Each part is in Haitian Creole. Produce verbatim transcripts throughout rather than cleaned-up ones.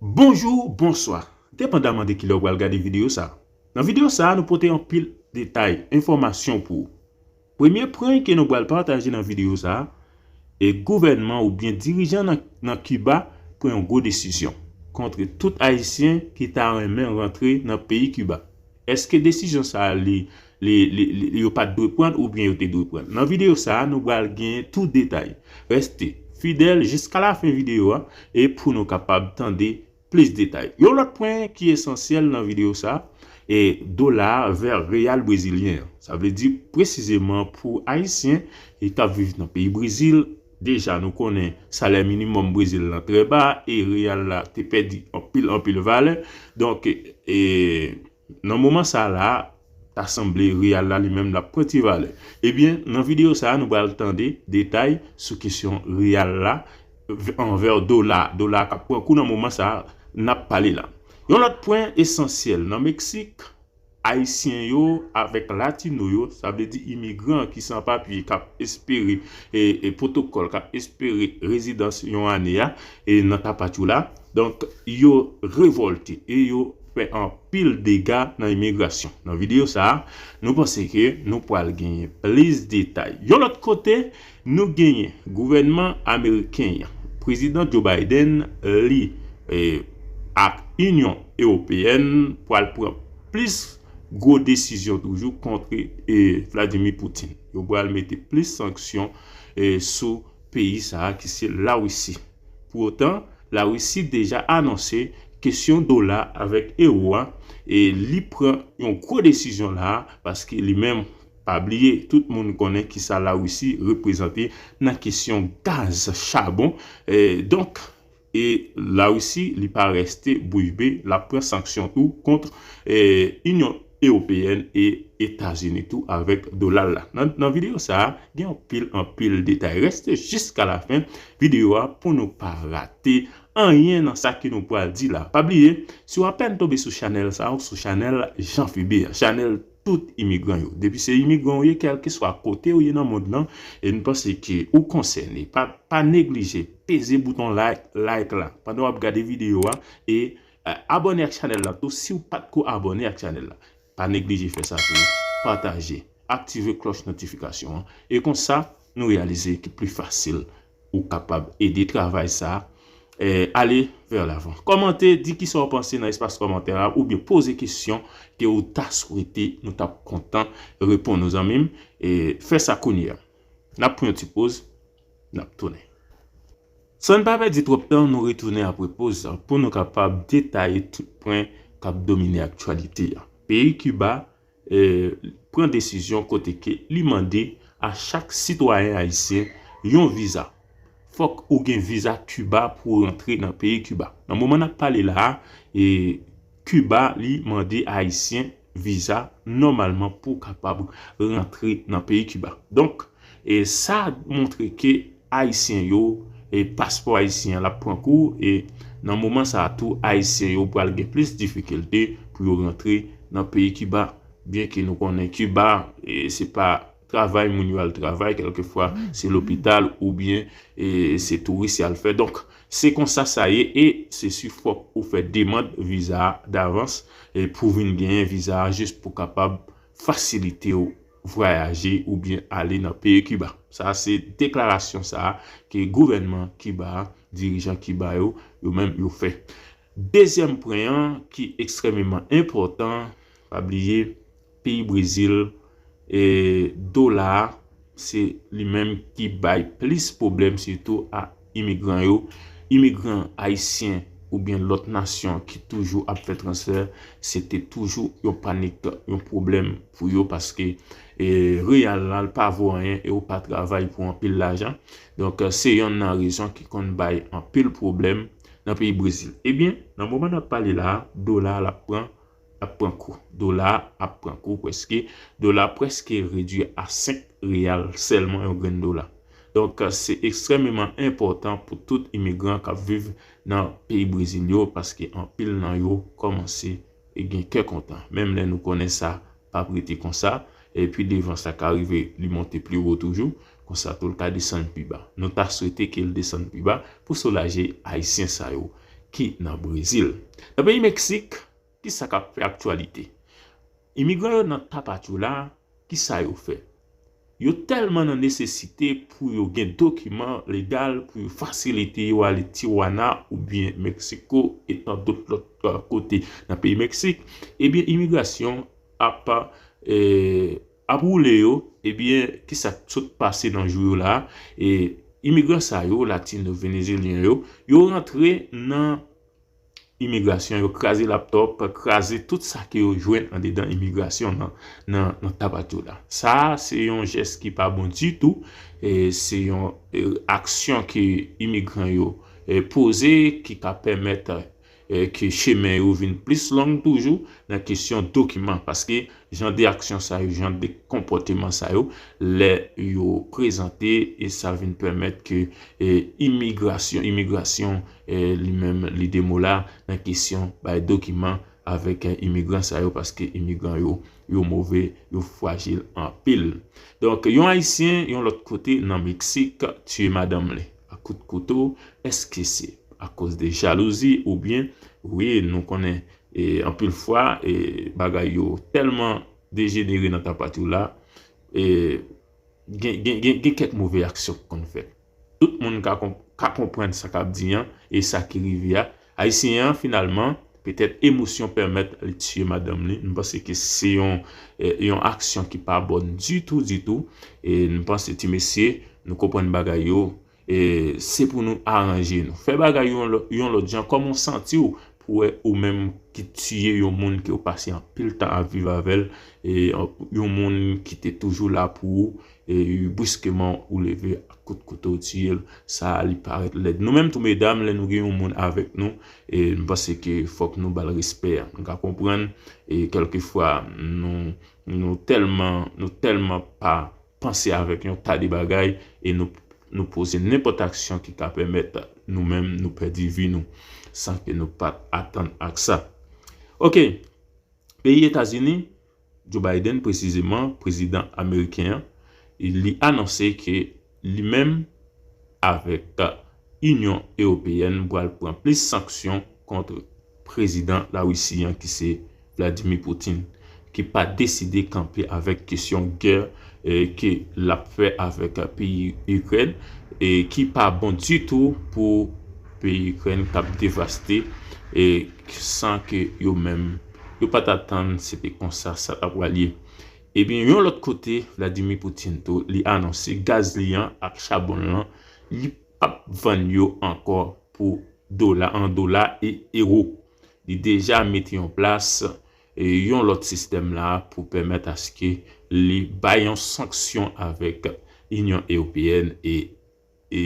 Bonjou, bonswa. Depandaman de kilè w pral gade videyo sa a. Nan videyo sa a, nou pote anpil detay, enfòmasyon pou ou. Premye pwen ke nou pral pataje nan videyo sa a, e gouvènman oubyen dirijan nan, nan Kiba pran yon gwo desizyon kont tout Ayisyen ki ta renmen rantre nan peyi Kiba. Èske desizyon sa a li, li, li, li, yo pa t dwe pran oubyen yo te dwe pran? Nan videyo sa a, nou pral genyen tout detay. Reste fidèl jiska lafen videyo a e pou nou kapab tande plis detay. Yon lòt pwen ki esansyèl nan videyo sa a, e dola a vè reyal brezilyen an. Sa vle di presizeman pou Ayisyen e k ap viv nan peyi Brezil, deja nou konnen salè minimòm Brezil lan trè ba e reyal la te pèdi anpil, anpil valè. Donk, e, nan moman sa la, ta sanble reyal la li menm l ap pran ti valè. Ebyen, nan videyo sa a, nou pral tande detay sou kesyon reyal la v-, anvè dola. Dola k ap pran kou nan moman sa a, n ap pale la. Yon lòt pwen esansyèl, nan Meksik, Ayisyen yo avèk Latino yo, sa vle di imigran ki san papye, k ap espere e, e pwotokòl, k ap espere rezidans yon ane a, e nan Tapachula. Donk, yo revòlte e yo fè anpil dega nan imigrasyon. Nan videyo sa a, nou panse ke nou pral genyen plis detay. Yon lòt kote, nou genyen gouvènman ameriken an. Prezidan Joe Biden, li, e, ak Inyon Ewopeyèn pral pran plis gwo desizyon toujou kont, e, Vladimir Putin. Yo pral mete plis sanksyon, e, sou peyi sa a ki se Larisi. Pou otan, Larisi deja anonse kesyon dola avèk ewo a, e li pran yon gwo desizyon la a, paske li menm, pa bliye, tout moun konnen kisa Larisi reprezante nan kesyon gaz, chabon. E, donk, e Larisi, li pa reste bouch be, l ap pran sanksyon tou kont, e, Inyon Ewopeyèn e Etazini tou avèk dola l la. Nan, nan videyo sa a, gen anpil, anpil detay. Reste jiska lafen videyo a pou nou pa rate anyen nan sa ke nou pral di la. Pa bliye, si w apèn tonbe sou chanèl sa a, ou sou chanèl Jean Phibert, chanèl tout imigran yo. Depi se imigran w ye, kèlkeswa kote w ye nan mond lan, e nou panse ke ou konsène, pa, pa neglije peze bouton like, like la pandan w ap gade videyo a, e, e, abòne ak chanèl la tou si w pa t ko abòne ak chanèl la. Pa neglije fè sa tou, pataje, aktive klòch notifikasyon an, e konsa, nou reyalize ke pli fasil ou kapab ede travay sa a, e, ale vè lavan. Kòmante, di kisa w panse nan espas kòmantè a, oubyen poze kesyon ke ou ta swete, nou t ap kontan reponn ou, zanmi m. E, fè sa kounye a. N ap pran yon ti poz, n ap tounen. San n pa pèdi twòp tan, nou retounen apre poz la pou nou kapab detaye tout pwen k ap domine aktyalite a. Peyi Kiba, e, pran desizyon kote ke li mande a chak sitwayen ayisyen yon viza. Fòk ou gen viza Kiba pou w rantre nan peyi Kiba. Nan moman n ap pale la a, e, Kiba, li mande Ayisyen viza nòmalman pou w kapab rantre nan peyi Kiba. Donk, e sa montre ke Ayisyen yo, e paspò ayisyen an l ap pran kou, e nan moman sa a tou, Ayisyen yo pral gen plis difikilte pou yo rantre nan peyi Kiba. Byenke nou konnen Kiba, e se pa travay moun yo al travay, kèlkefwa se lopital oubyen, e, se touris y al fè. Donk, se konsa sa ye, e se si fòk ou fè demann viza a davans, e pou vin genyen viza a jis pou kapab fasilite w vwayaje oubyen ale nan peyi Kiba. Sa se deklarasyon sa a ke gouvènman Kiba a, dirijan Kiba yo, yo menm yo fè. Dezyèm pwen an ki ekstrèmeman enpòtan, pa bliye, peyi Brezil, e dola a, se li menm ki bay plis pwoblèm, sitou a imigran yo. Imigran ayisyen oubyen lòt nasyon ki toujou ap fè transfè, se te toujou yon panik, yon pwoblèm pou yo, paske, e, reyal la, l pa vo anyen e ou pa travay pou anpil lajan. Donk, se yonn nan rezon ki konn bay anpil pwoblèm nan peyi Brezil. Ebyen, nan moman n ap pale la a, dola a l ap pran, ap pran kou. Dola a ap pran kou prèske, dola a prèske redwi a senk reyal sèlman yon grenn dola. Donk, se ekstrèmeman enpòtan pou tout imigran k ap viv nan peyi Brezil yo, paske anpil nan yo kòmanse e gen kè kontan. Menm lè nou konnen sa p ap rete konsa, e pi devan sa ka rive li monte pi wo toujou, konsa tou l ka desann pi ba. Nou ta swete ke l desann pi ba pou soulaje Ayisyen sa yo. ki nan Brezil. Nan peyi Meksik, kisa k ap fè aktyalite? Imigran yo nan Tapachula, kisa yo fè? Yo tèlman nan nesesite pou yo gen dokiman legal pou yo fasilite yo ale Tijuana oubyen Meksiko e tan dòt lòt, eh, kote nan peyi Meksik, ebyen imigrasyon ap, eh, ap woule yo, ebyen kisa k sot pase nan jou yo la, e imigran sa yo, latino, venezuelyen yo, yo rantre nan imigrasyon, yo kraze laptòp, kraze tout sa ke yo jwenn andedan imigrasyon nan, nan, nan Tapachula. Sa a, se yon jès ki pa bon ditou, e se yon, e, aksyon ke imigran yo, e, poze ki ka pèmèt, e, ke chemen yo vin plis long toujou nan kesyon dokiman, paske jan de aksyon sa yo, jan de konpòteman sa yo, lè yo prezante, e sa vin pèmèt ke, e, imigrasyon, imigrasyon, e, li menm, li demola nan kesyon bay dokiman avèk, e, imigran sa yo, paske imigran yo, yo move, yo frajil anpil. Donk, yon Ayisyen, yon lòt kote, nan Meksik, tiye madanm li ak kout kouto. Èske se akoz de jalouzi oubyen, wi, nou konnen, e, anpil fwa, e, bagay yo tèlman dejenere nan Tapachula, e, gen, gen, gen, gen kèk move aksyon k konn fèt. Tout moun ka, konp- ka konprann sa k ap di an e sa ki rive a. Ayisyen an, finalman, petèt emosyon pèmèt li tiye madanm li. M panse ke se yon, e, yon aksyon ki pa bòn ditou, ditou. E m panse, ti mesye, nou konprann bagay yo. E se pou nou aranje nou. Fè bagay yon lò- yon lòt jan, kòman w santi w pou wè ou menm ki tiye yon moun ke w pase anpil tan ap viv avè l, e yon moun ki te toujou la pou ou, e briskeman ou leve ak kout kouto w tiye l, sa a li parèt lèd. Nou menm tou medam, lè nou gen yon moun avèk nou, e m panse ke fòk nou ba l respè a. Nou ka konprann, e kèlkefwa nou, nou tèlman, nou tèlman pa panse avèk yon ta de bagay e nou, nou poze nenpòt aksyon ki ka pèmèt nou menm nou pèdi vi nou san ke nou pa t atann ak sa. Oke, peyi Etazini, Joe Biden, presizeman, prezidan ameriken an, li anonse ke li menm avèk Inyon Ewopeyèn pral pran plis sanksyon kont prezidan Larisi an ki se Vladimir Putin, ki pa deside kanpe avèk kesyon gè, eh, ke l ap fè avèk peyi Ikrèn, e ki pa bon ditou pou peyi Ikrèn k ap devaste, e san ke yo menm, yo pa t atann se te konsa sa t ap pral ye. Ebyen, yon lòt kote, Vladimir Putin tou, li anonse gaz li an ak chabon l lan, li p ap vann yo ankò pou dola, an dola e ewo. Li deja mete yon plas, e, yon lòt sistèm la pou pèmèt aske li bay yon sanksyon avèk Inyon Ewopeyèn e, e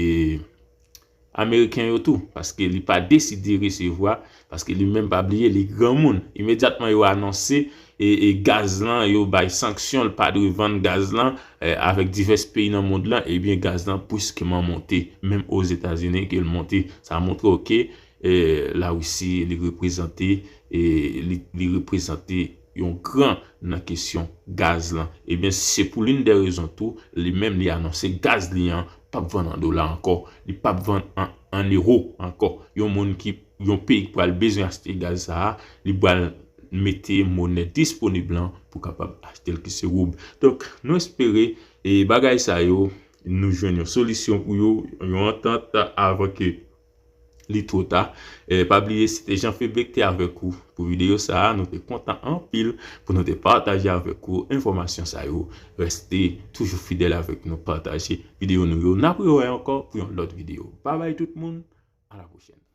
Ameriken yo tou, paske li pa deside resevwa, paske li menm pa bliye li granmoun. Imedyatman yo anonse e, e gaz lan, yo bay sanksyon, l pa dwe vann gaz lan, e, avèk divès peyi nan mond lan, ebyen gaz lan briskeman monte, menm Ozetazini ke l monte. Sa montre w ke, e, Larisi, li reprezante, e, li, li reprezante yon gran nan kesyon gaz lan. Ebyen, se pou l'une des raisons tou, li menm li anonse gaz li an p ap vann an dola ankò, li p ap vann an, an ewo ankò. Yon moun ki, yon peyi ki pral bezwen achte gaz sa a, li pral mete monè disponib lan pou kapab achte l ki se woub. Donk, nou espere, e, bagay sa yo, nou jwenn yon solisyon pou yo, yon antant avan ke li twò ta. E, pa bliye, se te Jean Philippe ki te avèk ou pou videyo sa a. Nou te kontan anpil pou nou te pataje avèk ou enfòmasyon sa yo. Reste toujou fidèl avèk nou, pataje videyo nou yo. N ap rewè ankò pou yon lòt videyo. Babay tout moun, a la pwochèn.